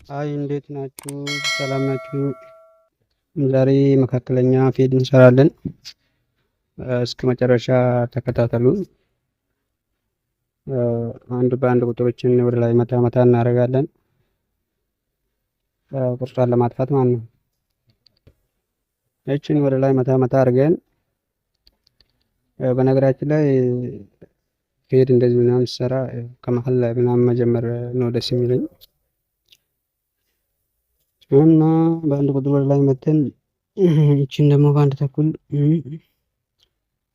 Hi እንዴት ናችሁ? ሰላም ናችሁ? ዛሬ መካከለኛ fade እንሰራለን። እስከ መጨረሻ ተከታተሉ። አንድ በአንድ ቁጥሮችን ወደ ላይ መታ መታ እናደርጋለን፣ ቅርጿን ለማጥፋት ማለት ነው። ይችን ወደ ላይ መታ መታ አድርገን፣ በነገራችን ላይ fade እንደዚህ ምናምን ሲሰራ ከመሀል ላይ ምናምን መጀመር ነው ደስ የሚለኝ። እና በአንድ ቁጥር ወደ ላይ መተን ይችን ደግሞ በአንድ ተኩል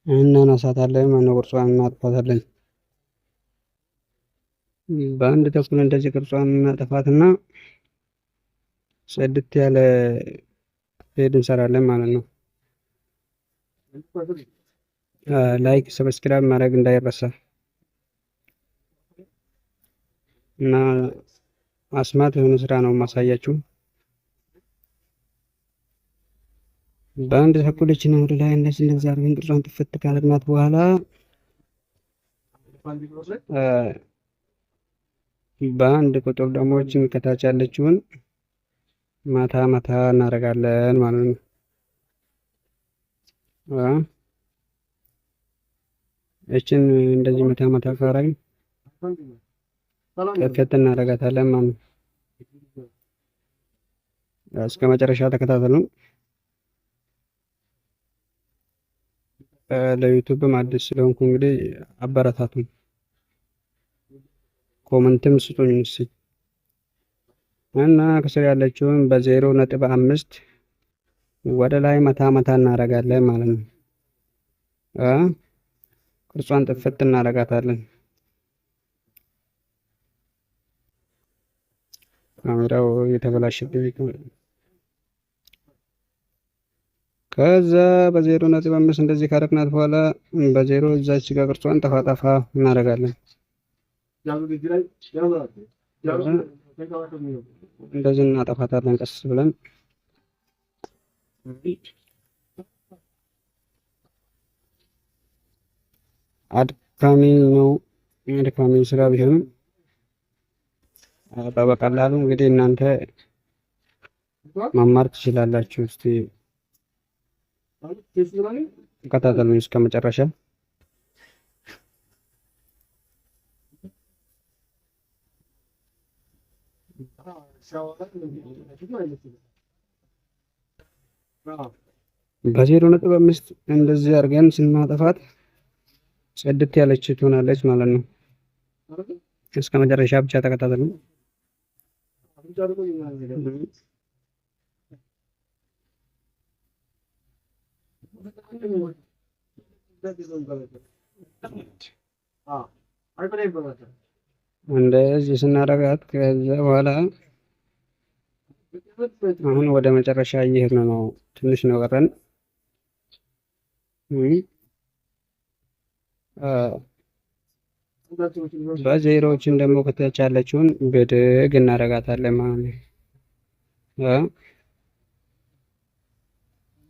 እናነሳታለን ማለት ነው። ቅርጿን እናጥፋታለን። በአንድ ተኩል እንደዚህ ቅርጿን እናጠፋትና ጽድት ያለ fade እንሰራለን ማለት ነው። Like subscribe ማድረግ እንዳይረሳ። እና አስማት የሆነ ስራ ነው ማሳያችሁ። በአንድ ተኩል ይችን ወደ ላይ እንደዚህ እንደዚህ አድርገን ቅርጿን ጥፍት ካደረግናት በኋላ በአንድ ቁጥር ደግሞ ይችን ከታች ያለችውን ማታ ማታ እናደርጋለን ማለት ነው። ይችን እንደዚህ መታ መታ ካደረግን ጥፍት እናደርጋታለን ማለት ነው። እስከ መጨረሻ ተከታተሉ። ለዩቲዩብም አዲስ ስለሆንኩ እንግዲህ አበረታቱኝ፣ comment ም ስጡኝ እስኪ። እና ከስር ያለችውን በ0.5 ወደ ላይ መታ መታ እናደርጋለን ማለት ነው። ቅርጿን ጥፍት እናደርጋታለን። ካሜራው የተበላሸብኝ። ከዛ በ0.5 እንደዚህ ካረግናት በኋላ በ0 እዛች ጋር ቅርጿን ጠፋ ጠፋ እናደርጋለን። እንደዚህ እናጠፋታለን ቀስ ብለን። አድካሚ ነው፣ አድካሚ ስራ ቢሆንም በቀላሉ እንግዲህ እናንተ መማር ትችላላችሁ። እስቲ ተከታተሉኝ እስከ መጨረሻ። በ0.5 እንደዚህ አድርገን ስናጠፋት ጽድት ያለች ትሆናለች ማለት ነው። እስከ መጨረሻ ብቻ ተከታተሉ። እንደዚህ ስናደርጋት ከዛ በኋላ አሁን ወደ መጨረሻ እየሄድን ነው። ትንሽ ነው ቀረን። በዜሮዎችን ደግሞ ከታች ያለችውን ብድግ እናደርጋታለን ማለት ነው።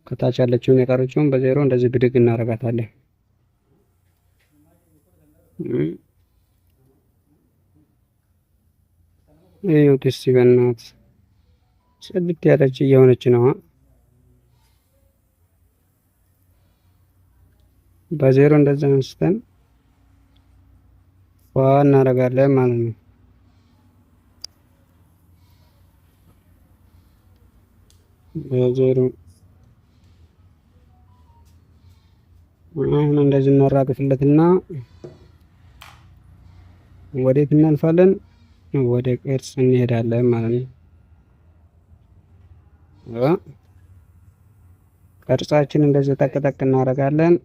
ከታች ያለችውን የቀረችውን በ0 እንደዚህ ብድግ እናደርጋታለን። እዩት እስኪ በእናትህ ጽድት ያለች እየሆነች ነው። በ0 እንደዛ አንስተን ዋ እናደርጋለን ማለት ነው። በ0 አሁን እንደዚህ እናራግፍለትና ወዴት እናልፋለን? ወደ ቅርጽ እንሄዳለን ማለት ነው። ቅርጻችን እንደዚህ ጠቅ ጠቅ እናደርጋለን።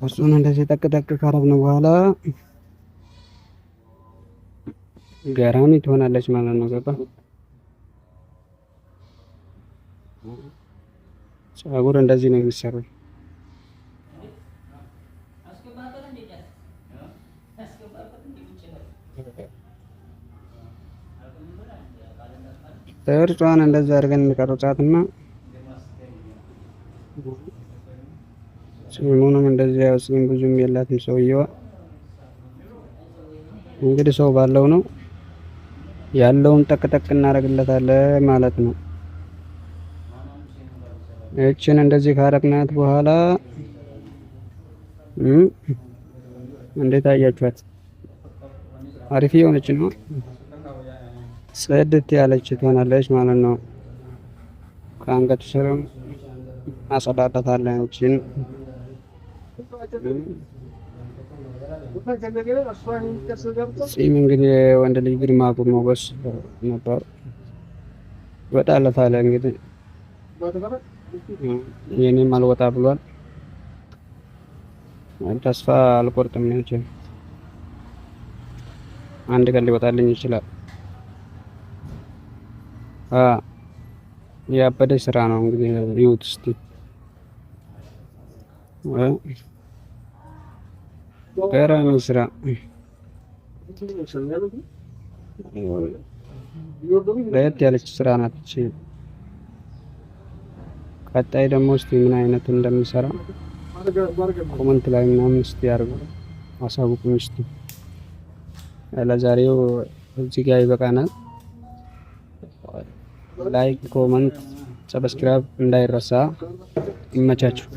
ቅርጹን እንደዚህ ጠቅ ጠቅ ካረግን በኋላ ገራሚ ትሆናለች ማለት ነው። ገባ ፀጉር እንደዚህ ነው የሚሰራው። ቅርጿን እንደዛ አድርገን እንቀርጻትና ጺሙንም እንደዚህ ያው ጺም ብዙም የላትም ሰውየዋ። እንግዲህ ሰው ባለው ነው ያለውን ጠቅ ጠቅ እናደርግለታለን ማለት ነው። እችን እንደዚህ ካረግናት በኋላ እንዴት አያችኋት? አሪፍ የሆነች ነው። ጽድት ያለች ትሆናለች ማለት ነው። ከአንገቱ ስርም እናጸዳዳታለን እችን። ጺም እንግዲህ ወንድ ልጅ ግርማ ሞገስ ነበር፣ ይወጣለታል። እንግዲህ የኔም አልወጣ ብሏል። ተስፋ አልቆርጥም። ነው አንድ ቀን ሊወጣልኝ ይችላል። ያበደ ስራ ነው እንግዲህ ይሁት እስቲ። ገራሚ ስራ፣ ለየት ያለች ስራ ናት። ቀጣይ ደግሞ እስቲ ምን አይነት እንደምሰራ comment ላይ ምናምን እስቲ አድርጉ አሳውቁኝ እስቲ። ለዛሬው እዚህ ጋር ይበቃናል። Like፣ comment፣ subscribe እንዳይረሳ። ይመቻችሁ።